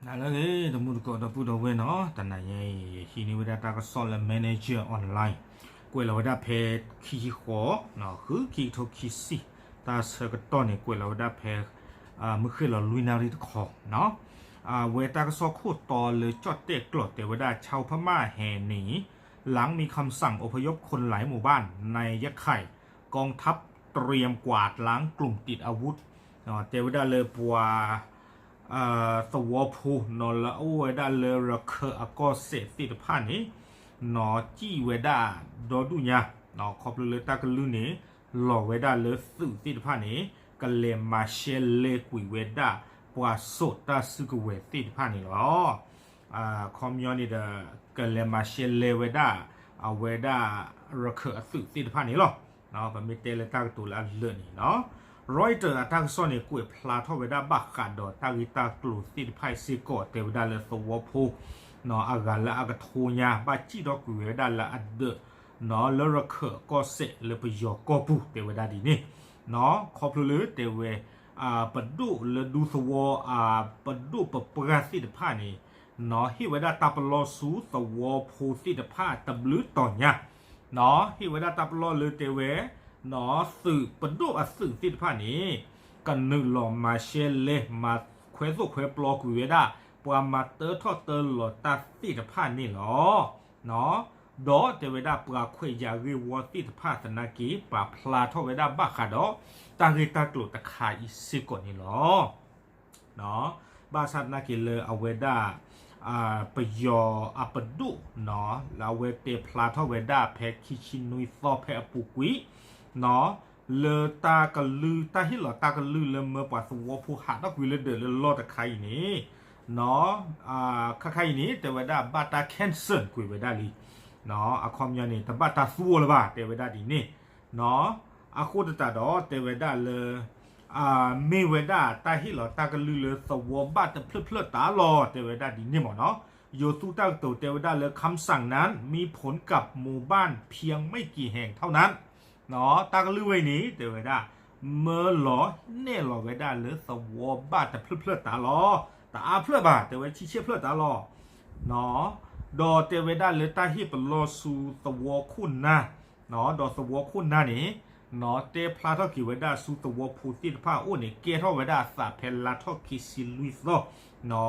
နၤလၢအဂ့ၤ တမူတကိးဒီပုၢ်ဒီဝဲၢ်နီၤ, တနၤညါအံၤ ယဟံးန့ၢ်ဝဲဒၣ်တၢ်ကစီၣ်လၢ Manager Online, ကွဲးလီၤဝဲဒၣ်ဖဲခံဆံဃိး ဃုခံကထိခံဆံ တၢ်ဆၢကတီၢ်န့ၣ် ကွဲးလီၤဝဲဒၣ်ဖဲ မုၢ်ဃ့ၢ်လီၤလွံၢ်နၣ်ရံၣ်တခီနီၤ, အဝဲတၢ်ကစီၣ်ခိၣ်တီလၢကၠီၣ်တဲၣ်ကျိာ်တဲဝဲဒၣ် ชาวพม่าแห่หนี หลังมีคำสั่งอพยพคนหลายหมู่บ้านในยะไข่ กองทัพเตรียมกวาดล้างกลุ่มติดอาวุธ တဲဝဲဒၣ်လၢပှၤ သဝီဖိနီၤ လၢအအိၣ်ဝဲဒၣ်လၢရခၢၣ်အကီၢ်စဲၣ်သ့ၣ်တဖၣ်န့ၣ်နီၤ စံၣ်ဝဲဒၣ်ဒီဒူၣ်ညါ ခီဖျိလၢတၢ်ကလုၢ်န့ၣ် လီၤဝဲဒၣ်လၢသုးသ့ၣ်တဖၣ်န့ၣ် ကလဲၤမၤရှဲလဲၤကွံာ်ဝဲဒၣ် ပှၤစိာ်တၢ်စုကဝဲၤသ့ၣ်တဖၣ်န့ၣ်လီၤ. အခီပညီန့ၣ်ဒီး ကလဲၤမၤရှဲလဲၤဝဲဒၣ် အဝဲဒၣ် ရခၢၣ်အသုးသ့ၣ်တဖၣ်န့ၣ်လီၤ. ပမ့ၢ်တဲလၢတၢ်ကတိၤလၢအလၢာ်န့ၣ်နီၤ Reuters အတၢ်ကစီၣ်န့ၣ် ကွဲးဖျါထီၣ်ဝဲဒၣ်ဘၣ်ဃးဒီးတၢ်ဂ့ၢ်တၢ်ကျိၤသ့ၣ်တဖၣ်အံၤစ့ၢ်ကီး တဲဝဲဒၣ်လၢသဝီဖိ အဂၤလၢအကထိညါ ဘၣ်စံၣ်ထီၣ်ကွံာ်ဝဲဒၣ်လၢအဒၢး လၢရခၢၣ်အကီၢ်စဲၣ်လၢပယီၤကီၢ်ပူၤ တဲဝဲဒၣ်ဒ်န့ၣ် ခီဖျိလၢတဲဝဲ ပဒိၣ်လၢဒူသဝီ ပဒိၣ်ပပှၢ်သ့ၣ်တဖၣ်န့ၣ် ဟ့ၣ်ဝဲဒၣ်တၢ်ပလီၢ်ဆူသဝီဖိသ့ၣ်တဖၣ်တဘျုးတီၤညါ ဟ့ၣ်ဝဲဒၣ်တၢ်ပလီၢ်လၢတဲဝဲ သုးပဒိၣ်အသုးသ့ၣ်တဖၣ်န့ၣ် ကနုာ်လီၤမၤရှဲလဲၤ မၤခွဲသိၣ်ခွဲပျီကွံာ်ဝဲဒၣ် ပှၤမၤတၢထီၣ်တၢလီၤတၢ်သ့ၣ်တဖၣ်န့ၣ်လီၤ. ဒီးတဲဝဲဒၣ်ပှၤခွဲးယာ်ဂ့ၢ်ဝီသ့ၣ်တဖၣ်သနာ်က့ ပာ်ဖျါထီၣ်ဝဲဒၣ်ဘၣ်ဃးဒီး တၢ်ဂ့ၢ်တၢ်ကျိၤတခါအံၤစ့ၢ်ကီးန့ၣ်လီၤ. ဘၣ်ဆၣ်သနာ်က့လၢအဝဲဒၣ် ပယီၤအပဒိၣ် လၢအဝဲတဲဖျါထီၣ်ဝဲဒၣ်ဖဲခံဆံနွံသီဖဲအပူၤကွံာ် လၢတၢ်ကလုၢ် တၢ်ဟ့ၣ်လီၤတၢ်ကလုၢ်လၢမၢပှၤသဝီဖိဟးထီၣ်ကွံာ်လၢဒၢးလၢလီၢ်တခါအံၤန့ၣ် ခါခါအံၤန့ၣ် တဲဝဲဒၣ်ဘၣ်တၢ် cancel ကွံာ်ဝဲဒၣ်လံ အခီပညီန့ၣ် တဘၣ်တၢ်သူအီၤလၢၤဘၣ် တဲဝဲဒၣ်ဒ်န့ၣ် အဃိသတးဒီးတဲဝဲဒၣ်လၢ မ့ၢ်ဝဲဒၣ်တၢ်ဟ့ၣ်လီၤတၢ်ကလုၢ်လၢသဝီဘၣ်တဖျၢၣ်ဖျၢၣ်တၢ်လီၢ် တဲဝဲဒၣ်ဒ်န့ၣ်မ့ၢ်နီၤ, ယိၤသူတၢ်ကတိၤတဲဝဲဒၣ်လၢ คำสั่งนั้นมีผลกับหมู่บ้านเพียงไม่กี่แห่งเท่านั้น တၢ်ကလုၢ်ဝဲအံၤန့ၣ် တဲဝဲဒၣ် မၢလီၤနဲၣ်လီၤဝဲဒၣ်လၢသဝီဘၣ်တဖျၢၣ်ဖျၢၣ်တၢ်လီၢ် တအါဖျၢၣ်ဘၣ် တဲဝဲဆံဆဲၣ်ဖျၢၣ်တၢ်လီၢ် ဒီးတဲဝဲဒၣ်လၢတၢ်ဟ့ၣ်ပလီၢ်ဆူသဝီခိၣ်နၢ် ဒီးသဝီခိၣ်နၢ်န့ၣ် တဲဖျါထီၣ်က့ၤဝဲဒၣ်ဆူသဝီဖိသ့ၣ်တဖၣ်အအိၣ်န့ၣ် ကဲထီၣ်ဝဲဒၣ်အသးဖဲလါထီၣ်ခံဆံလွံၢ်သီ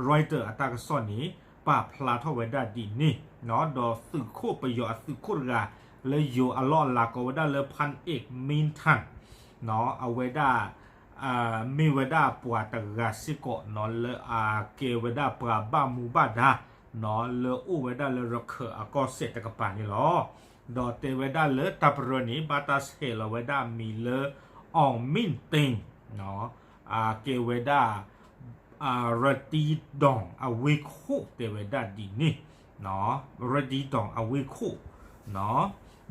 Reuters အတၢ်ကစီၣ်န့ၣ် ပာ်ဖျါထီၣ်ဝဲဒၣ်ဒ်န့ၣ် ဒီးသုးခိၣ်ပယီၤအသုးခိၣ်တဂၤ လၢယိၤအလီၢ်အလၤကိးဝဲဒၣ်လၢ พันเอก มินทัน အဝဲဒၣ် မ့ၢ်ဝဲဒၣ်ပှၤတဂၤစ့ၢ်ကီးနီၤ လၢအကဲဝဲဒၣ်ပှၤဘၣ်မူဘၣ်ဒါနီၤ လၢအိၣ်ဝဲဒၣ်လၢရခၢၣ်အကီၢ်စဲၣ်တကပၤန့ၣ်လီၤ. ဒီးတဲဝဲဒၣ်လၢတၢ်ပရၢန့ၣ် ဘၣ်တၢ်ဆဲးလီၤဝဲဒၣ်မံၤလၢ အောင်မြင့်သိန်း ကဲဝဲဒၣ် ရတံဒီၣ်အဝ့ၢ်ခိၣ် တဲဝဲဒၣ်ဒ်န့ၣ် ရတံဒီၣ်အဝ့ၢ်ခိၣ်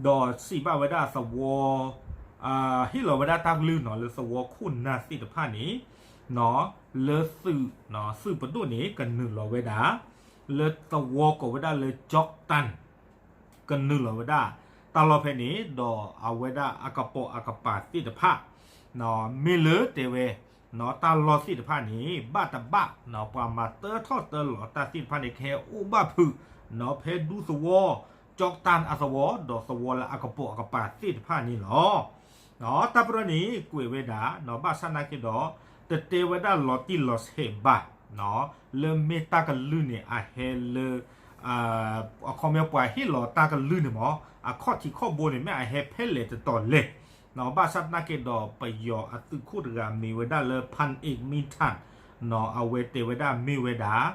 ဒီးစံးဘၣ်ဝဲဒၣ်သဝီ ဟ့ၣ်လီၤဝဲဒၣ်တၢ်ကလုၢ်နီၤ လၢသဝီခိၣ်နၢ်သ့ၣ်တဖၣ်န့ၣ် လၢသုး သုးပဒိၣ်န့ၣ် ကနုာ်လီၤဝဲဒၣ် လၢသဝီကိးဝဲဒၣ်လၢ ကၠီးတၢၣ် ကနုာ်လီၤဝဲဒၣ် တၢ်လီၢ်ဖဲန့ၣ် ဒီးအဝဲဒၣ်အကပိာ်အကပၤသ့ၣ်တဖၣ် မ့ၢ်လၢတဲဝဲ တၢ်လီၢ်သ့ၣ်တဖၣ်န့ၣ် ဘၣ်တဘၣ် ပှၤမၤတၢထီၣ်တၢလီၤတၢ်သ့ၣ်တဖၣ်န့ၣ် ကဟဲအိၣ်ဘၣ်ဖုး ဖဲဒူသဝီ ကၠီးတၢၣ်အသဝီ ဒီးသဝီလၢအကပိာ်အကပၤသ့ၣ်တဖၣ်န့ၣ်လီၤ. တၢ်ပရၢန့ၣ် ကွဲးဝဲဒၣ် ဘၣ်ဆၣ်သနာ်က့ဒီး တတဲဝဲဒၣ်လီၤတံၢ်လီၤဆဲးဘၣ် လၢမ့ၢ်တၢ်ကလုၢ်န့ၣ် အဟဲလၢ အခီပညီပှၤဟ့ၣ်လီၤတၢ်ကလုၢ်န့ၣ်မ့ၢ် အခီၣ်ထံးခီၣ်ဘိန့ၣ် မ့ၢ်အဟဲဖဲလဲၣ်တတီၤလဲၣ် ဘၣ်ဆၣ်သနာ်က့ဒီး ပယီၤအသုးခိၣ်တဂၤမ့ၢ်ဝဲဒၣ်လၢ พันเอก มินทัน အဝဲတဲဝဲဒၣ်မ့ၢ်ဝဲဒၣ်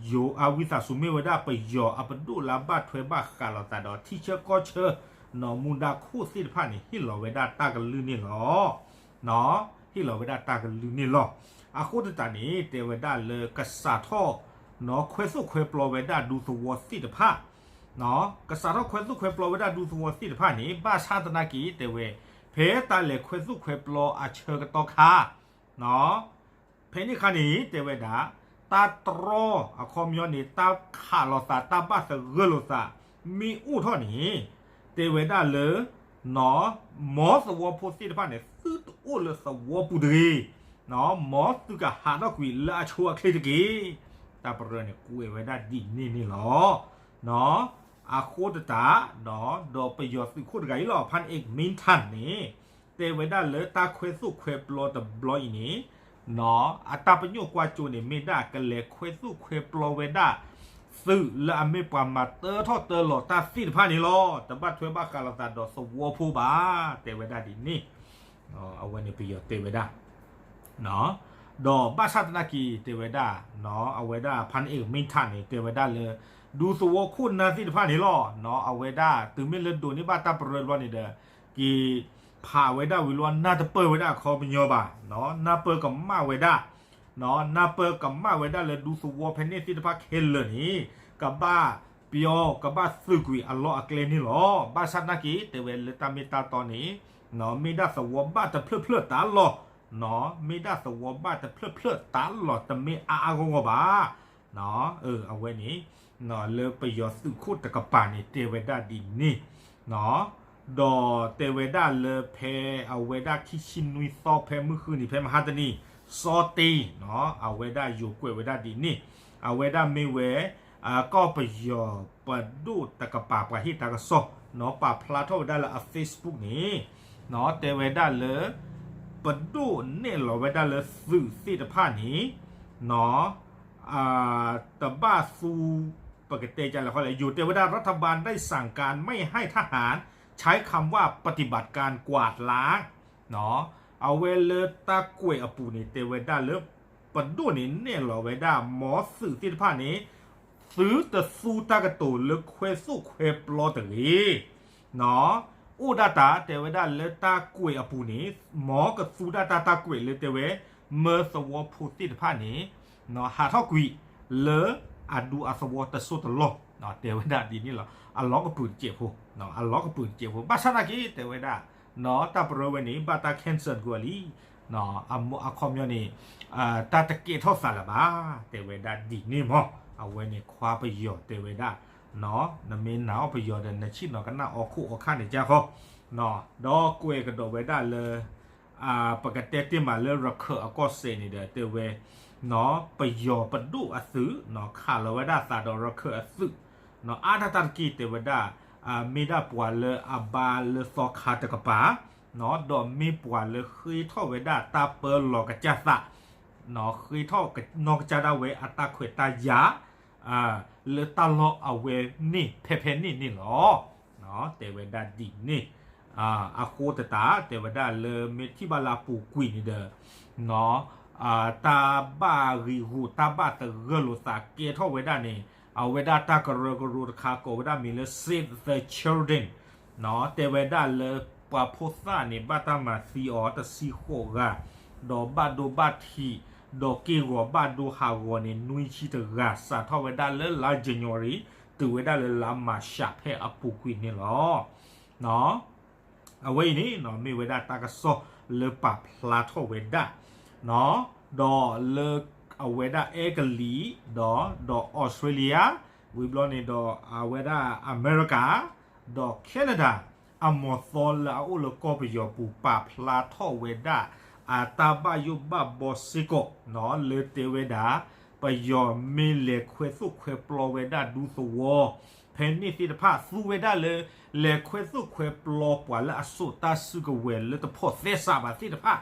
ယိၤအဝံသးစူၤ မ့ၢ်ဝဲဒၣ်ပယီၤအပဒိၣ်လၢအဘၣ်ထွဲဘၣ်ဃးလိာ်သးဒီး ထံဆၢကီၢ်ဆၢ မူဒါခိၣ်သ့ၣ်တဖၣ်န့ၣ် ဟ့ၣ်လီၤဝဲဒၣ်တၢ်ကလုၢ်န့ၣ်လီၤ. ဟ့ၣ်လီၤဝဲဒၣ်တၢ်ကလုၢ်န့ၣ်လီၤ. အဃိသတးန့ၣ် တဲဝဲဒၣ်လၢကစးထီၣ် ခွဲသိၣ်ခွဲပျီဝဲဒၣ်ဒူသဝီသ့ၣ်တဖၣ် ကစးထီၣ်ခွဲသိၣ်ခွဲပျီဝဲဒၣ်ဒူသဝီသ့ၣ်တဖၣ်န့ၣ် ဘၣ်ဆၣ်သနာ်က့ တဲဝဲ ဖဲတၢ်လဲၤခွဲသိၣ်ခွဲပျီအဆၢကတီၢ်ခါ ဖဲန့ၣ်အခါန့ၣ် တဲဝဲဒၣ် တၢ်တြီ အခီပညီန့ၣ် တၢ်ခးလိာ်သး တၢ်ဘၣ်သဂၢၢ်လိာ်သး မ့ၢ်အိၣ်ထီၣ်န့ၣ် တဲဝဲဒၣ်လၢ မ်သဝီဖိသ့ၣ်တဖၣ်န့ၣ် သုတအိၣ်လၢသဝီပူၤတဂ့ၤ မ်သုကဟးထီၣ်ကွံာ်လၢအဆိအချ့တက့ၢ်. တၢ်ပရၢန့ၣ်ကွဲးဝဲဒၣ်ဒ်န့ၣ်န့ၣ်လီၤ. အဃိသတး ဒီးပယီၤသုးခိၣ်တဂၤအံၤလီၤ ဖၣ်အ့ၣ်မ့ထၣ်န့ၣ် တဲဝဲဒၣ်လၢတၢ်ခွဲးသိၣ်ခွဲးပျီတဘျီအံၤန့ၣ် အတၢ်ပညိၣ်ကွၢ်စိန့ၣ် မ့ၢ်ဒၣ်ကလဲၤခွဲးသိၣ်ခွဲးပျီဝဲဒၣ် သုးလၢအမ့ၢ်ပှၤမၤတၢထီၣ်တၢလီၤတၢ်သ့ၣ်တဖၣ်န့ၣ်လီၤ. တဘၣ်ထွဲဘၣ်ဃးလိာ်သးဒီးသဝီဖိဘၣ် တဲဝဲဒၣ်ဒ်န့ၣ်. အဝဲန့ၣ်ပယီၤတဲဝဲဒၣ် ဒီးဘၣ်ဆၣ်သနာ်က့ တဲဝဲဒၣ် အဝဲဒၣ်ဖၣ်အ့ၣ်မ့ထၣ်န့ၣ် တဲဝဲဒၣ်လၢ ဒူသဝီခိၣ်နၢ်သ့ၣ်တဖၣ်န့ၣ်လီၤ. အဝဲဒၣ်တုၤမ့ၢ်လၢဒိးန့ၢ်ဘၣ်တၢ်ပရၢတဘျီန့ၣ်ဒီး က့ၤဖးဝဲဒၣ်ဝံၤလီၤ နၢ်တပၢၢ်ဝဲဒၣ်အခီပညီဘၣ်, နၢ်ပၢၢ်ကမၣ်ဝဲဒၣ် နၢ်ပၢၢ်ကမၣ်ဝဲဒၣ်လၢဒူသဝီဖဲန့ၣ်သ့ၣ်တဖၣ်ခဲလၢာ်န့ၣ် ကဘၣ်ပျီကဘၣ်သုးကွံာ်အလီၢ်အကျဲန့ၣ်လီၤ. ဘၣ်ဆၣ်သနာ်က့ တဲဝဲလၢတၢ်မ့ၢ်တၢ်တီန့ၣ် မ့ၢ်ဒၣ်သဝီဘၣ်တဖျၢၣ်ဖျၢၣ်တၢ်လီၢ်, မ့ၢ်ဒၣ်သဝီဘၣ်တဖျၢၣ်ဖျၢၣ်တၢ်လီၢ် တမ့ၢ်အါအါဂီၢ်ဂီၢ်ဘၣ်. အဝဲန့ၣ် လၢပယီၤသုးခိၣ်တကပၤန့ၣ် တဲဝဲဒၣ်ဒ်န့ၣ်, ဒီးတဲဝဲဒၣ်လၢဖဲအဝဲဒၣ်ခံဆံနွံသီ ဖဲမုၢ်ဃုနံၤ ဖဲမဟါတနံၤ စီၤတ့ အဝဲဒၣ်ယိၤကွဲးဝဲဒၣ်ဒ်န့ၣ်, အဝဲဒၣ်မ့ၢ်ဝဲ ကီၢ်ပယီၤပဒိၣ်တကပၤ ပှၤဟ့ၣ်တၢ်ကစီၣ် ပာ်ဖျါထီၣ်ဝဲဒၣ်လၢအ Facebook န့ၣ် တဲဝဲဒၣ်လၢ ပဒိၣ်နဲၣ်လီၤဝဲဒၣ်လၢသုးသ့ၣ်တဖၣ်န့ၣ် တဘၣ်သူ ပကတဲကလဲၣ်ဃီလဲၣ် ယိၤတဲဝဲဒၣ် รัฐบาลได้สั่งการไม่ให้ทหารใช้คำว่าปฏิบัติการกวาดล้าง အဝဲလၢတၢ်ကွဲးအပူၤန့ၣ် တဲဝဲဒၣ်လၢ ပဒိၣ်န့ၣ်နဲၣ်လီၤဝဲဒၣ် မ်သုးသ့ၣ်တဖၣ်န့ၣ် သုတသူတၢ်ကတိၤလၢခွဲးသိၣ်ခွဲးပျီတဂ့ၤ အိၣ်ဒၣ်တၢ် တဲဝဲဒၣ်လၢတၢ်ကွဲးအပူၤန့ၣ် မ်ကသူဒၣ်တၢ်တၢ်ကွဲးလၢတဲဝဲ မၢသဝီဖိသ့ၣ်တဖၣ်န့ၣ် ဟးထီၣ်ကွံာ်လၢအဒူအသဝီတစိၢ်တလီၢ် တဲဝဲဒၣ်ဒ်န့ၣ်လီၤ. အလီၢ်ကပုာ်တစဲးဖိ, အလီၢ်ကပုာ်တစဲးဖိ ဘၣ်ဆၣ်သနာ်က့ တဲဝဲဒၣ် တၢ်ပရၢဝဲန့ၣ် ဘၣ်တၢ် cancel ကွံာ်လံ အခီပညီန့ၣ် တၢ်တကဲထီၣ်သးလၢၤဘၣ် တဲဝဲဒၣ်ဒ်န့ၣ်မး. အဝဲန့ၣ်ခွါပယီၤတဲဝဲဒၣ် နမ့ၢ်နာ်အီၤပယီၤဒီး နဆ့ၣ်နီၤကနၣ်အီၤခိၣ်အီၤခါန့ၣ်ကၢ်ဃီ ဒီးကွဲးကဒီးဝဲဒၣ်လၢ ပကတဲတ့ၢ်မးလၢရခၢၣ်အကီၢ်စဲၣ်န့ၣ်ဒီး တဲဝဲ ပယီၤပဒိၣ်အသုး ခးလီၤဝဲဒၣ်သးဒီးရခၢၣ်အသုး အါဒၣ်တၢ်တက့ၢ် တဲဝဲဒၣ် မ့ၢ်ဒၣ်ပှၤလၢအဘါလၢသီခါတကပၤ ဒီးမ့ၢ်ပှၤလၢဃ့ထီၣ်ဝဲဒၣ်တၢ်ပၢလီၤကစၢ်သး ဃ့ထီၣ်နီၢ်ကစၢ်ဒၣ်ဝဲအတၢ်ခွဲးတၢ်ယာ် လၢတၢ်လီၢ်အဝဲန့ၣ်ဖဲဖဲန့ၣ်န့ၣ်လီၤ. တဲဝဲဒၣ်ဒ်န့ၣ် အဃိသတး တဲဝဲဒၣ်လၢမ့ၢ်ထံၣ်ဘၣ်လၢအပူၤကွံာ်န့ၣ်ဒီး တၢ်ဘၣ်ဂံာ်ဂူာ်တၢ်ဘၣ်သဂၢၢ်လိာ်သးကဲထီၣ်ဝဲဒၣ်န့ၣ် အဝဲဒၣ်တၢ်ကရၢကရိတခါကိးဝဲဒၣ်မံၤလၢ Save the Children တဲဝဲဒၣ်လၢပှၤဖိသၣ်န့ၣ် ဘၣ်တၢ်မၤသံအီၤတဆံဃိးဂၤ ဒီးဘၣ်ဒိဘၣ်ထံး ဒီးက့ၢ်ဂီၤဘၣ်ဒိဟးဂီၤန့ၣ် နွံဆံတဂၤ စးထီၣ်ဝဲဒၣ်လၢလါ January တုၤဝဲဒၣ်လၢလါမၤရှးဖဲအပူၤကွံာ်န့ၣ်လီၤ. အဝဲအံၤန့ၣ် မ့ၢ်ဝဲဒၣ်တၢ်ကစီၣ်လၢပာ်ဖျါထီၣ်ဝဲဒၣ် ဒီးလၢအဝဲဒၣ်အဲကလံး ဒီး ဒီးအီစထြ့လယါ ဝံၤဘျီန့ၣ်ဒီးအဝဲဒၣ်အမဲရကၤ ဒီး Canada အမီၤသီလၢအအိၣ်လၢကီၢ်ပယီၤပူၤ ပာ်ဖျါထီၣ်ဝဲဒၣ် အတၢ်ဘၣ်ယိၣ်ဘၣ်ဘီစ့ၢ်ကီး လၢတဲဝဲဒၣ် ပယီၤမ့ၢ်လဲၤခွဲးသိၣ်ခွဲးပျီဝဲဒၣ်ဒူသဝီ ဖဲန့ၣ်သ့ၣ်တဖၣ် သူဝဲဒၣ်လၢ လဲၤခွဲးသိၣ်ခွဲးပျီပှၤလၢအစိာ်တၢ်စုကဝဲၤလၢတဖိးသဲစးဘၣ်သ့ၣ်တဖၣ်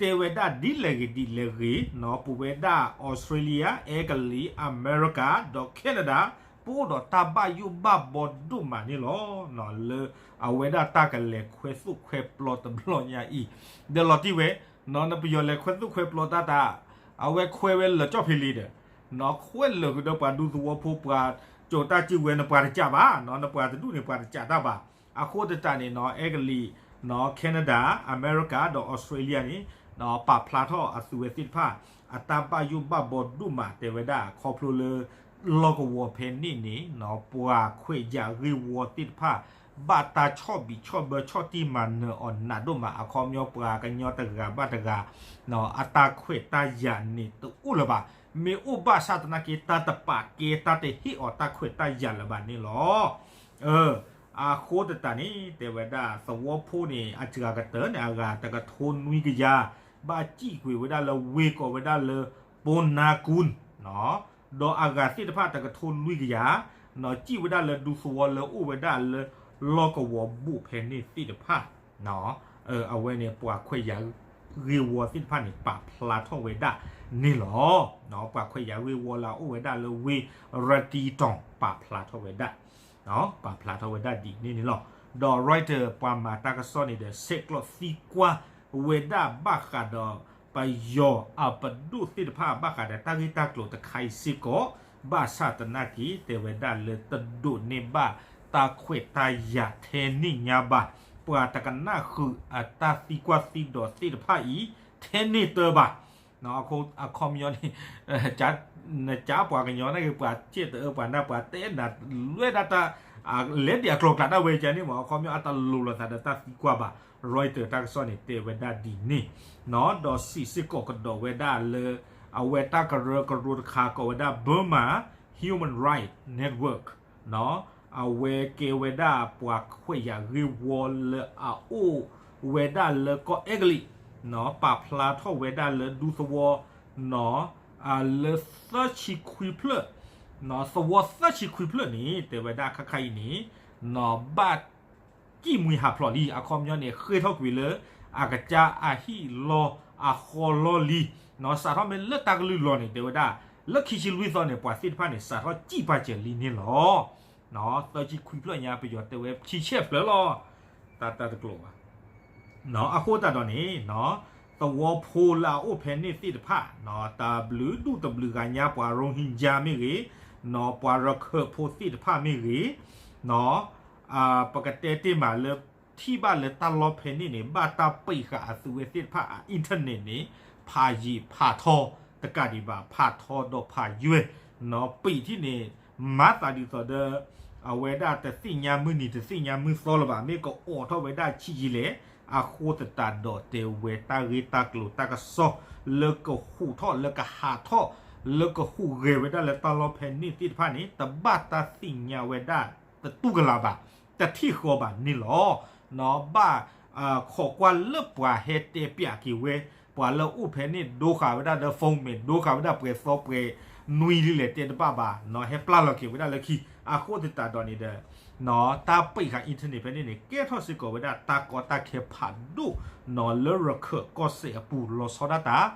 တဲဝဲဒၣ်ဒ်လဲၣ်ဂ့ၤဒ်လဲၣ်ဂ့ၤ ပဝဲဒၣ်အီစထြ့လယါ အဲကလံး အမဲရကၤ ဒီး Canada ပအိၣ်ဒီးတၢ်ဘၣ်ယိၣ်ဘၣ်ဘီဒိၣ်မးန့ၣ်လီၤ. လၢအဝဲဒၣ်တၢ်ကလဲၤခွဲးသိၣ်ခွဲးပျီတဘျီညါအံၤ ဒီးလီၤတံၢ်ဝဲ နပယီၤလဲၤခွဲးသိၣ်ခွဲးပျီတၢ်တၢ် အဝဲခွဲးဝဲလၢာ်ကၠီၣ်ဖံးလံဒီး နခွဲးလၢာ်ဃုာ်ဒီးပှၤဒူသဝီဖိ ပှၤစိာ်တၢ်စုကဝဲၤ နပှၤတကးဘၣ် နပှၤတဒူၣ်န့ၣ်ပှၤတကးတၢ်ဘၣ်. အဃိသတးန့ၣ် အဲကလံး Canada အမဲရကၤ ဒီးအီစထြ့လယါန့ၣ် ပာ်ဖျါထီၣ်အသုဝဲသ့ၣ်တဖၣ် အတၢ်ဘၣ်ယိၣ်ဘၣ်ဘီဒိၣ်မး တဲဝဲဒၣ်ခီဖျိလၢ လီၢ်ကဝီၤဖဲန့ၣ်န့ၣ် ပှၤခွဲးယာ်ဂ့ၢ်ဝီသ့ၣ်တဖၣ် ဘၣ်တၢ်ဆီၣ်ဘံးဆီၣ်ဘၢဆီၣ်တံၢ်မၤနၢၤအီၤနးဒိၣ်မး အခီပညီပှၤကညီတဂၤဘၣ်တဂၤ အတၢ်ခွဲးတၢ်ယာ်န့ၣ်တအိၣ်လၢၤဘၣ်. မ့ၢ်အိၣ်ဘၣ်ဆၣ်သနာ်က့ တၢ်တပာ်ကဲတၢ်တဟ့ၣ်အီၤတၢ်ခွဲးတၢ်ယာ်လၢၤဘၣ်န့ၣ်လီၤ. အဃိသတးန့ၣ် တဲဝဲဒၣ်သဝီဖိန့ၣ် အစှၤကတၢၢ်န့ၣ် အဂၤတကထိနွံကယၤ ဘၣ်စံၣ်ကွံာ်ဝဲဒၣ်လၢဝ့ၢ်ကိးဝဲဒၣ်လၢ ပိနါကူၣ် ဒီးအဂၤသ့ၣ်တဖၣ်တကထိလွံၢ်ကယၤ စံၣ်ဝဲဒၣ်လၢဒူသဝီလၢအိၣ်ဝဲဒၣ်လၢလီၢ်ကဝီၤဘိၣ်ဖဲန့ၣ်သ့ၣ်တဖၣ် အဝဲန့ၣ် ပှၤခွဲးယာ်ဂ့ၢ်ဝီသ့ၣ်တဖၣ်န့ၣ် ပာ်ဖျါထီၣ်ဝဲဒၣ်န့ၣ်လီၤ. ပှၤခွဲးယာ်ဂ့ၢ်ဝီလၢအအိၣ်ဝဲဒၣ်လၢဝ့ၢ် ရတံတီၤ ပာ်ဖျါထီၣ်ဝဲဒၣ် ပာ်ဖျါထီၣ်ဝဲဒၣ်ဒ်န့ၣ်န့ၣ်လီၤ. ဒီး Reuters ပှၤမၤတၢ်ကစီၣ်န့ၣ်ဒီး ဆဲးကျိးသံကွၢ်ဝဲဒၣ်ဘၣ်ဃးဒီး ပယီၤအပဒိၣ်သ့ၣ်တဖၣ် ဘၣ်ဃးဒီးတၢ်ဂ့ၢ်တၢ်ကျိၤတခါအံၤစ့ၢ်ကီး ဘၣ်ဆၣ်သနာ်က့ တဲဝဲဒၣ်လၢတဒိးန့ၢ်ဘၣ်တၢ်ခွဲးတၢ်ယာ်ထဲန့ၣ်ညါဘၣ်, ပှၤတကနၣ်ဃုာ်အတၢ်သံကွၢ်သံဒိးသ့ၣ်တဖၣ်အံၤ ထဲန့ၣ်တၢဘၣ် အခီပညီန့ၣ် နကးပှၤကညီန့ၣ်ဂ့ၤ ပှၤစဲၣ်တအၢပှၤနၢ်ပှၤတဲနၤ လွဲၢ်ဒၣ်တၢ် လဲၤဒံးအကျိၤကျးဒၣ်ဝဲကန့ၣ်မ့ၢ် အခီပညီအတလိၤလိာ်သးဒီးတၢ်သံကွၢ်ဘၣ်. Reuters တၢ်ကစီၣ်န့ၣ် တဲဝဲဒၣ်ဒ်န့ၣ် ဒီးစံးစ့ၢ်ကီးကဒီးဝဲဒၣ်လၢ အဝဲတၢ်ကရၢကရိတခါကိးဝဲဒၣ် Burma Human Rights Network အဝဲကဲဝဲဒၣ်ပှၤခွဲးယာ်ဂ့ၢ်ဝီလၢအအိၣ်ဝဲဒၣ်လၢကီၢ်အဲကလံး ပာ်ဖျါထီၣ်ဝဲဒၣ်လၢဒူသဝီ လၢသၢဆံခွံဖျၢၣ် သဝီသၢဆံခွံဖျၢၣ်န့ၣ် တဲဝဲဒၣ်ခါခါအံၤန့ၣ် ဘၣ်ကံၣ်မှံဟးဖျိးလံ အခီပညီန့ၣ် ဃ့ၢ်ထီၣ်ကွံာ်လၢ အကစၢ်အဟံၣ်လီၢ်အဃီလီၢ်လံ စးထီၣ်မ့ၢ်လၢတၢ်ကလုၢ်လီၤန့ၣ် တဲဝဲဒၣ် လၢခံဆံလွံၢ်သီန့ၣ် ပှၤသ့ၣ်တဖၣ်န့ၣ် စးထီၣ်စံၣ်ပာ်စၢၤလံန့ၣ်လီၤ. သၢဆံခွံဖျၢၣ်ညါ ပယီၤတဲဝဲဆံဆဲၣ်ဖျၢၣ်လီၤ တၢ်တၢ်တကျိၤဘၣ် အဃိသတးဒီးန့ၣ် သဝီဖိလၢအအိၣ်ဖဲန့ၣ်သ့ၣ်တဖၣ် တဘျုးဒူၣ်တဘျုးဂၤညါ ပှၤ Rohingya မ့ၢ်ဂ့ၤ ပှၤရခၢၣ်ဖိသ့ၣ်တဖၣ်မ့ၢ်ဂ့ၤ ပကတဲတ့ၢ်မးလၢ ထံၣ်ဘၣ်လၢတၢ်လီၢ်ဖဲန့ၣ်န့ၣ် ဘၣ်တၢ်ပိတ်ဃာ်အသုဝဲသ့ၣ်တဖၣ်အ internet န့ၣ် ဖးယံာ်ဖးထီတကးဒံးဘၣ် ဖးထီဒီးဖးယွဲၢ် ပိတ်ထံၣ်န့ၣ် မၤသးဒ်သိးဒီး အဝဲဒၣ်တသ့ၣ်ညါမုၢ်နံၤတသ့ၣ်ညါမုၢ်သီလၢၤဘၣ် မ့ၢ်ကအိးထီၣ်ဝဲဒၣ်ဆံးယံာ်လဲၣ် အဃိသတးဒီးတဲဝဲတၢ်ဂ့ၢ်တၢ်ကျိၤတၢ်ကစီၣ် လၢကဟူးထီၣ်လၢကဟးထီၣ် လၢကဟူးဂဲၤဝဲဒၣ်လၢတၢ်လီၢ်ဖဲန့ၣ်သ့ၣ်တဖၣ်န့ၣ် တဘၣ်တၢ်သ့ၣ်ညါဝဲဒၣ်တတူၢ်ကလာ်ဘၣ် တထံၣ်ဃီဘၣ်န့ၣ်လီၤ. ဘၣ် ခိးကွၢ်လၢပှၤဟဲတဲပၠးက့ၤဝဲ ပှၤလၢအိၣ်ဖဲန့ၣ် ဒိဃာ်ဝဲဒၣ်ဒီး phone မ့ၢ် ဒိဃာ်ဝဲဒၣ်ပှဲၤသီပှဲၤနွံလံလဲၣ်တဲတဘၣ်ဘၣ် ဟဲပျၢ်လီၤက့ၤဝဲဒၣ်လၢခံ အဃိသတးဒီးန့ၣ်ဒီး တၢ်ပိတ်ဃာ် internet ဖဲန့ၣ်န့ၣ် ကဲထီၣ်စ့ၢ်ကီးဝဲဒၣ်တၢ်ကီတၢ်ခဲဖးဒိၣ် လၢရခၢၣ်ကီၢ်စဲၣ်အပူၤ လီၤဆီဒၣ်တၢ်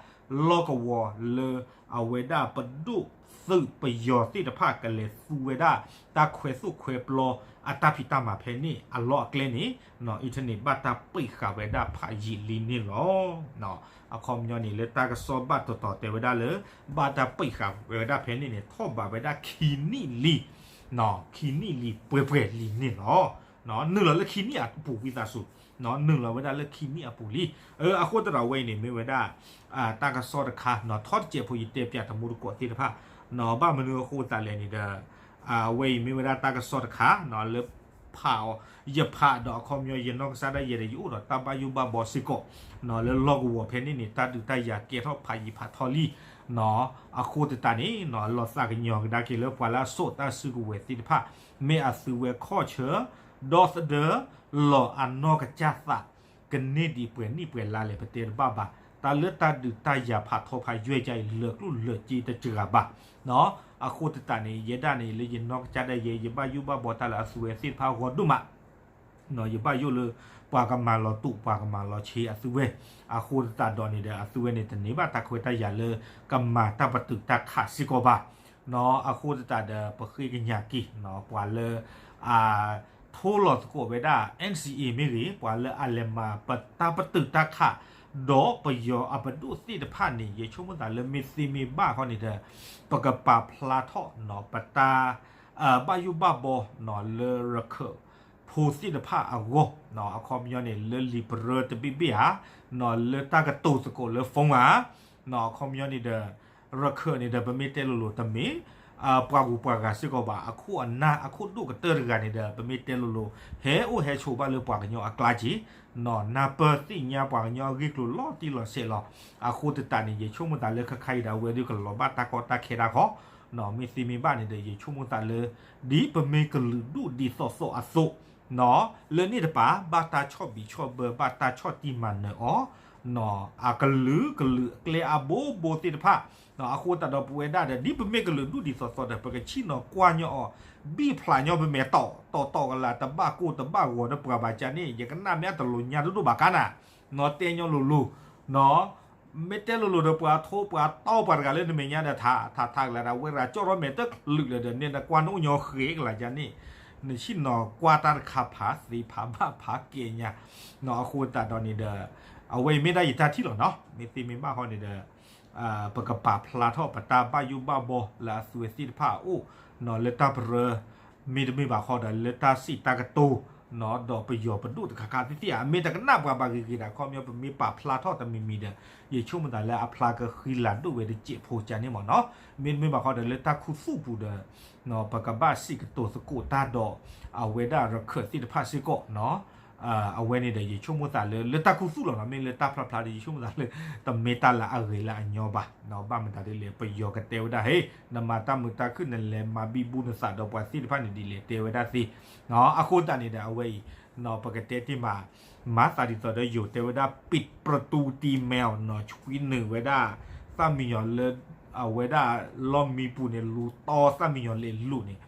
လီၢ်ကဝီၤလၢအဝဲဒၣ်ပဒိၣ်သုးပယီၤသ့ၣ်တဖၣ်ကလဲၤသူဝဲဒၣ် တၢ်ခွဲးသိၣ်ခွဲးပျီအတၢ်ဖံးတၢ်မၤဖဲန့ၣ် အလီၢ်အကျဲန့ၣ် internet ဘၣ်တၢ်ပိတ်ဃာ်ဝဲဒၣ်ဖးယံာ်လံန့ၣ်လီၤ. အခီပညီန့ၣ် လၢတၢ်ကစီၣ်ဘၣ်တတီၤတဲဝဲဒၣ်လၢ ဘၣ်တၢ်ပိတ်ဃာ်ဝဲဒၣ်ဖဲန့ၣ်န့ၣ် ထီၣ်ဘးဝဲဒၣ်ခံနံၣ်လံ ခံနံၣ်လံပှဲၤပှဲၤလံန့ၣ်လီၤ. နုာ်လီၤလၢခံနံၣ်အပူၤဝံသးစူၤ နုာ်လီၤဝဲဒၣ်လၢခံနံၣ်အပူၤလံ. အဃိသတးဒီးအဝဲအံၤန့ၣ် မ့ၢ်ဝဲဒၣ် တၢ်ကစီၣ်တခါ ထီၣ်တစဲးဖိယတဲပၠးတမူတကိးသ့ၣ်တဖၣ် ဘၣ်မနုၤအဃိသတးလဲၣ်န့ၣ်ဒီး အဝဲအံၤမ့ၢ်ဝဲဒၣ်တၢ်ကစီၣ်တခါ လၢဖးအီၤ ယဖးဒီးအခီပညီ ယနီၢ်ကစၢ်ဒၣ်ယဲဒီး ယအိၣ်ဒီးတၢ်ဘၣ်ယိၣ်ဘၣ်ဘီစ့ၢ်ကီး လၢလီၢ်ကဝီၤဖဲန့ၣ်န့ၣ် တၢ်ဒုးတၢ်ယၤကဲထီၣ်ဖးယံာ်ဖးထီလံ အဃိသတးန့ၣ် လီၤသးကညီၤကဒါက့ၤလၢပှၤလၢအစိာ်တၢ်စုကဝဲၤသ့ၣ်တဖၣ် မ့ၢ်အသုဝဲခီၣ်ဆၢ ဒီသဒၢ လီၤအနီၢ်ကစၢ်သး ကန့ၢ်ဒံးပှဲၤနံၣ်ပှဲၤလါလဲၣ် ပတဲတဘၣ်ဘၣ်. တၢ်လၢတၢ်ဒုးတၢ်ယၤဖးထီဖးယွဲၢ်ကါအံၤ လၢာ်ကျိၣ်လၢာ်စ့တစှၤဘၣ်. အဃိသတးန့ၣ် ယဲဒၣ်န့ၣ် လၢယနီၢ်ကစၢ်ဒၣ်ယဲ ယဘၣ်ယိၣ်ဘၣ်ဘီတၢ်လၢအသုဝဲသ့ၣ်တဖၣ်အဂီၢ်ဒိၣ်မး ယဘၣ်ယိၣ်လၢ ပှၤကမၤလီၤတူာ် ပှၤကမၤလီၤဆ့အသုဝဲ. အဃိသတးဒီးန့ၣ်ဒီး အသုဝဲန့ၣ် တန့ၢ်ဘၣ်တၢ်ခွဲးတၢ်ယာ်လၢ ကမၤတၢ်ပတုာ်တၢ်ခးစ့ၢ်ကီးဘၣ်. အဃိသတးဒီး ပဃ့ကညးက့ၤ ပှၤလၢ အ ထိလီၤသကိးဝဲဒၣ် NCA မ့ၢ်ဂ့ၤ ပှၤလၢအလဲၤမၤပတၢ်ပတုာ်တၢ်ခး ဒီးပယီၤအပဒိၣ်သ့ၣ်တဖၣ်န့ၣ် ယဆိကမိၣ်သးလၢမ့ၢ်သ့မ့ၢ်ဘၣ်ခီန့ၣ်ဒီး ပကပာ်ဖျါထီၣ် ပတၢ် ဘၣ်ယိၣ်ဘၣ်ဘီ လၢရခၢၣ်ဖိသ့ၣ်တဖၣ်အဂီၢ် အခီပညီန့ၣ် လၢလံာ်ပရၢတဘ့ၣ်ဘ့ၣ်ဧါ လၢတၢ်ကတိၤသကိးလၢ phone ဧါ အခီပညီန့ၣ်ဒီး ရခၢၣ်န့ၣ်ဒီး ပမ့ၢ်တဲလိၤလိၤတမ့ၢ် ပှၤဂုၤပှၤဂၤစ့ၢ်ကီးဘၣ် အခိၣ်အနၢ်အခိၣ်ဒိၣ်ကတၢၢ်တဂၤန့ၣ်ဒီး ပမ့ၢ်တဲလိၤလိၤ ဟဲအိၣ်ဟဲဆိးဘၣ်လၢပှၤကညီအကျါက့ၤ နၢ်ပၢၢ်သ့ၣ်ညါပှၤကညီအဂ့ၢ်ကျိၤလီၤတံၢ်လီၤဆဲးလီၤ. အဃိသတးန့ၣ် ယဆိကမိၣ်သးလၢခဲခါအံၤဒီး အဝဲဒၣ်ကလီၤဘၣ်တၢ်ကီတၢ်ခဲတၢ်ခီ မ့ၢ်သ့မ့ၢ်ဘၣ်န့ၣ်ဒီး ယဆိကမိၣ်သးလၢ ဒ်ပမ့ၢ်ကလုာ်ဒူၣ်ဒ်သိးသိးအသိး လၢန့ၣ်တပၤ ဘၣ်တၢ်ဆီၣ်ဘံၣ်ဆီၣ်ဘၢ ဘၣ်တၢ်ဆီၣ်တံၢ်မၤနၢၤအီၤ အကလုာ်ကလုာ်အကျဲအဘိဘိသ့ၣ်တဖၣ် အဃိသတးဒီးပဝဲဒၣ်ဒီး ဒ်ပမ့ၢ်ကလုာ်ဒူၣ်ဒ်သိးသိးဒီး ပကဆ့ၣ်နီၤကွၢ်ညီအီၤ ဘံၣ်ဖျးညီပမဲာ်တီၢ်တီၢ်တီၢ်ကလာ် တဘၣ်ကိၢ်တဘၣ်ဂီၤဒီးပှၤဘၣ်ကၢ်န့ၣ် ယကနၣ်မ့ၢ်အတလိၤညါတဒိၣ်ဘၣ်ကါနၤ နီၢ်တဲညီလိၤလိၤ မ့ၢ်တဲလိၤလိၤဒီးပှၤထိပှၤတီပှၤတဂၤလၢနမဲာ်ညါဒီး ထးထးထးကလာ်ဒီး ဝဲရၤကၠီၣ်ထီၣ်မဲာ်တချုးလၢၤဒီး န့ၣ်နကွၢ်နအိၣ်ညီဃဲကလာ်ကၢ်န့ၣ် နဆ့ၣ်နီၤကွၢ်တၢ်တခါဖးသ့ဖးဘၣ်ဖးကဲညါ အဃိသတးဒီးန့ၣ်ဒီး အဝဲအံၤမ့ၢ်ဒၣ်ယတၢ်ထံၣ်လီၤနီၤ မ့ၢ်သ့မ့ၢ်ဘၣ်ဃီန့ၣ်ဒီး ပကပာ်ဖျါထီၣ်ပတၢ်ဘၣ်ယိၣ်ဘၣ်ဘီလၢအသွဲသ့ၣ်တဖၣ်အအိၣ် လၢတၢ်ပရၢ မ့တမ့ၢ်ဘၣ်ဃီဒီးလၢတၢ်စံးတၢ်ကတိၤ ဒီးပယီၤပဒိၣ်တခါခါသ့ၣ်သ့ၣ်ဧါ အမ့ၢ်တကနၣ်ပှၤဘၣ်ဂ့ၤဂ့ၤဒၣ်ခီပညီ ပမ့ၢ်ပာ်ဖျါထီၣ်တမံၤမံၤဒီး ယဆိကမိၣ်သးလၢအဖျါကဃံလၤဒိၣ်ဝဲတစဲးဖိကၢ်န့ၣ်မ့ၢ်နီၤ မ့တမ့ၢ်ဘၣ်ဃီဒီးလၢတၢ်ခူသူၣ်ပူၤဒီး ပကဘၣ်စံးကတိၤသကိးတၢ်ဒီး အဝဲဒၣ်ရခၢၣ်သ့ၣ်တဖၣ်စ့ၢ်ကီးနီၤ အဝဲန့ၣ်ဒီးယဆိကမိၣ်သးလၢ လၢတၢ်ခူသူၣ်လီၤနီၤ မ့ၢ်လၢတၢ်ဖျါဖျါဒီး ယဆိကမိၣ်သးလၢ တမ့ၢ်တၢ်လၢအဂ့ၤလၢအညီဘၣ် ဘၣ်မတၤဒ်လဲၣ် ပယီၤကတဲဝဲဒၣ် ဟ့ နမၤတၢ်မုာ်တၢ်ခုၣ် နလဲၤမၤဘံဘူနသးဒီးပှၤသ့ၣ်တဖၣ်န့ၣ်ဒ်လဲၣ် တဲဝဲဒၣ်သ့ အဃိသတးန့ၣ်ဒီး အဝဲအံၤ ပကတဲတ့ၢ်မး မၤသးဒ်သိးဒီးယိၤတဲဝဲဒၣ် ပံးပြတူတံမဲနီၤ ဆွံနုာ်ဝဲဒၣ် သၣ်မံယီၤလၢ အဝဲဒၣ်လီၢ်မံပူၤန့ၣ် လူၤတီသၣ်မံယီၤလဲၤလူၤန့ၣ်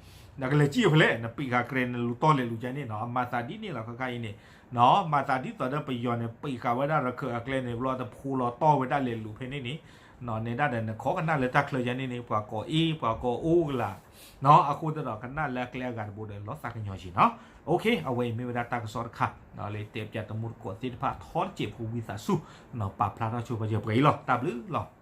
နကလဲၤစံၣ်ဖဲလဲၣ် နပံးဃာ်ကြဲန့ၣ် လူၤတီလဲၤလူၤကၢ်န့ၣ်နီၤ မၤသးဒ်န့ၣ်လီၤ ခဲခါအံၤန့ၣ် မၤသးဒ်သိးဒီးပယီၤန့ၣ် ပံးဃာ်ဝဲဒၣ်ရခၢၣ်အကျဲန့ၣ် ဘျီတဖိလီၤတီဝဲဒၣ်လဲၤလူၤဖဲန့ၣ်န့ၣ် နဲဒၣ်ဒီးနခိးကနၣ်လၢတၢ်ချၢယါန့ၣ်န့ၣ် ပှၤကိးအ့ ပှၤကိးအိၣ်ကလာ် အဃိသတးဒီးကနၣ်လၢအကျဲအဂၤတဘိဒီး လီၤသးကညီၤယံၤနီၤ အဝဲအံၤမ့ၢ်ဝဲဒၣ်တၢ်ကစီၣ်တခါ လၢတဲပၠးတမူတကိးသ့ၣ်တဖၣ်ထီတစဲးဖိဝံသးစူၤ ပာ်ဖျါထီၣ်ဆိပာ်စၢၤပှဲၤအံၤလီၤ တၢ်ဘျုးလီၤ.